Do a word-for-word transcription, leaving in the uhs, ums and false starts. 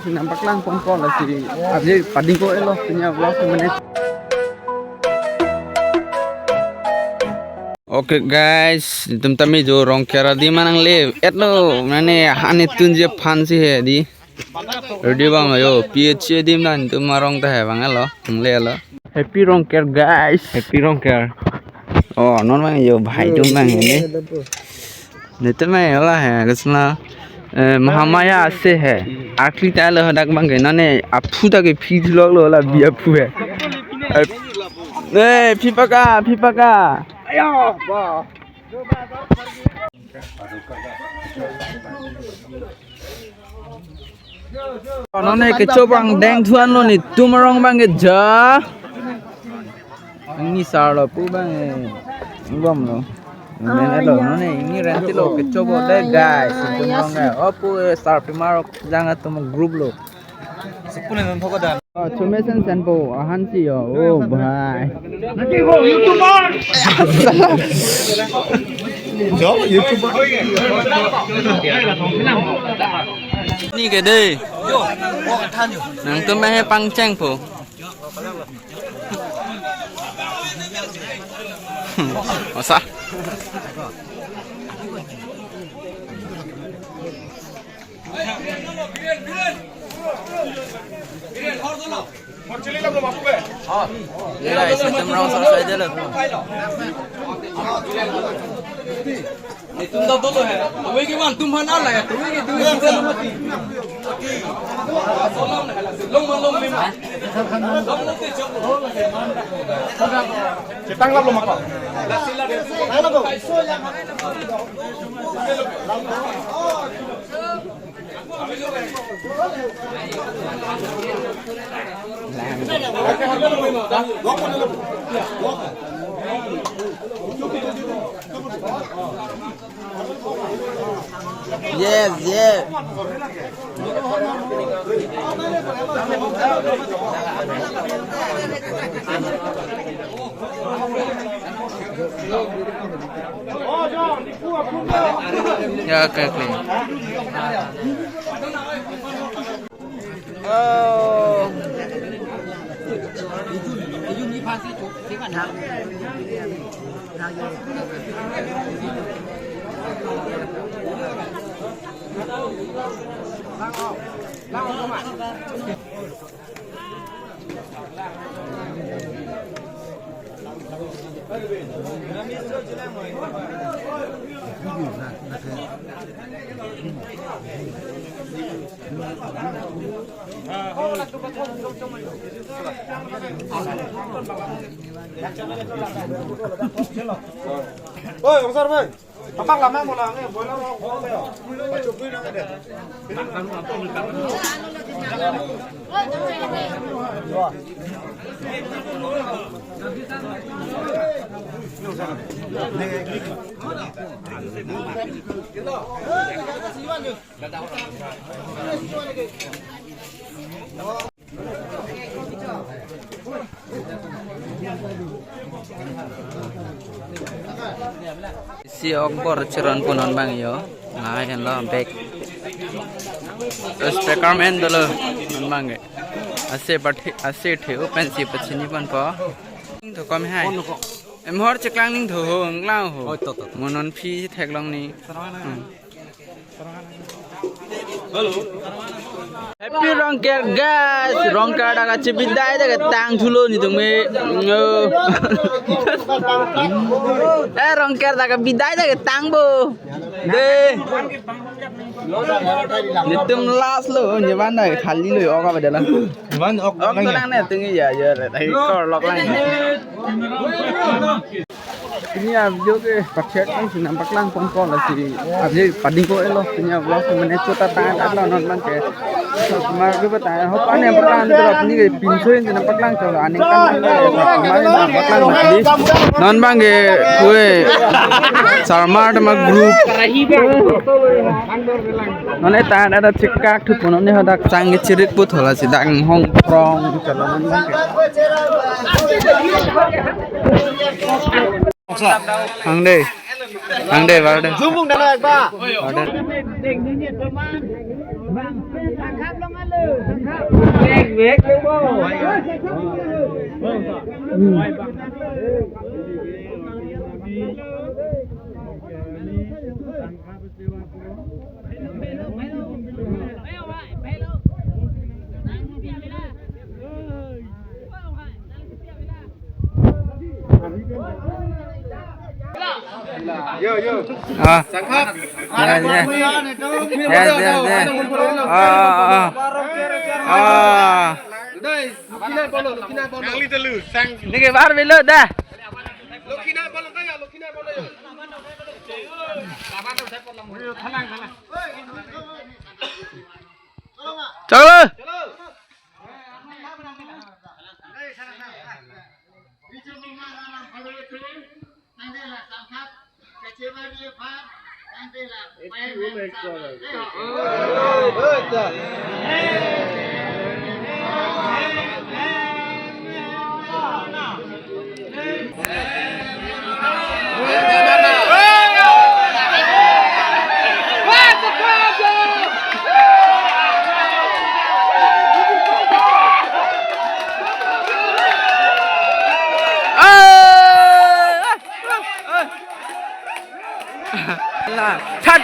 Nangpaklang pon pon lasi, abang padingko-etlo, pini vlog ke mane. Okay guys, itum tame jo Rongker adim nangle-etlo, mane han tunji aphan si he di. Ready bang yo, P H C adim dan itum arong ta he bang lo, nangle-etlo. Happy Rongker guys. Happy Rongker. Oh, non bang yo, bhai dum bang ini. Netum bang yo la he, kisna, eh, Mahamaya ase he. Akli ta lo hadak bang ke, nane aphu ta ke phi lok lo la bi aphu he. Eh, eh, phi paka, phi paka. Ayo, ba. Nonke kecho bang deng thuan lo netum arong bang ke ja. Ini sar lo pu bang, eh, bom lo. Mane lo, nonke ini renti lo kecho bo de guys. Netum arong ke. Opu, eh, sar pimar jang atum group lo. Sepuluh non thok dan. Oh, chome sen sen po, ahan si yo. Oh, bhai. Jo, YouTuber. Ni ke dei. Nangtum he pangcheng po. Masa. Ye guys, netum arong sa sai delo. Netum ta dolo he. Tuwe ke man tum han ala ya. Tuwe ke tuwe ke mati. Long man long me ma. Chetang lap lo maka. Yes, yes. Ya, okay, okay. Oh. Oi, Ong Sar bhai. Papak lama mo lang, eh, bola mo, mo, mo. Pachup dun lang, eh. Si okbor cheron pu non bang yo. Ngai henlo bag. Terus speaker man dolo non bang ke. Ase pathe, ase the open si pachini pon po. Ning tho kom hai. Em hor cheklang ning tho ho, nglang ho. Oi, to, to, to. Mo non phi theklong ni. Hmm. Happy Rongker guys, Rongker dak kachebidai dak ketang thulo netum ke. Oh. Eh, Rongker dak kebidai dak ketang bo. Dei. Netum last lo, nyeban dak khali lo, ok apa dalam. Nyeban ok, ok lang ya. Lang netum ya, ya, tadi kor lok lang. Pini a-video ke pathek kan si nangpaklang pon pon lasi, abang padingko-etlo, pini a-vlog ke mane chota tang-etlo non bang ke. Mar ke bata ho, pani paklang dolo, pini ke pinso in si nangpaklang cholo, aning kan, mar nangpaklang lasi. Non bang ke kue Sarmar tema group. Non e ta ada chekak thu pon, non e hadak chang ke chirit put hola si dak hong prong cholo non bang ke. Ang dei. Ang dei, bar dei. Zumbung dana ekba. Bar dei. Pek nang bo. Hmm. Yo, yo. Ah. Sangkap. Ya, ya. Ya, ya, ya. Ah, ah, ah. Ah. Dai, Lokinath Bolo, Lokinath Bolo. Nang li telu, sang. Neke bar belo dah. Lokinath Bolo kaya, Lokinath Bolo yo. Chalo. Chalo. Lah, chat.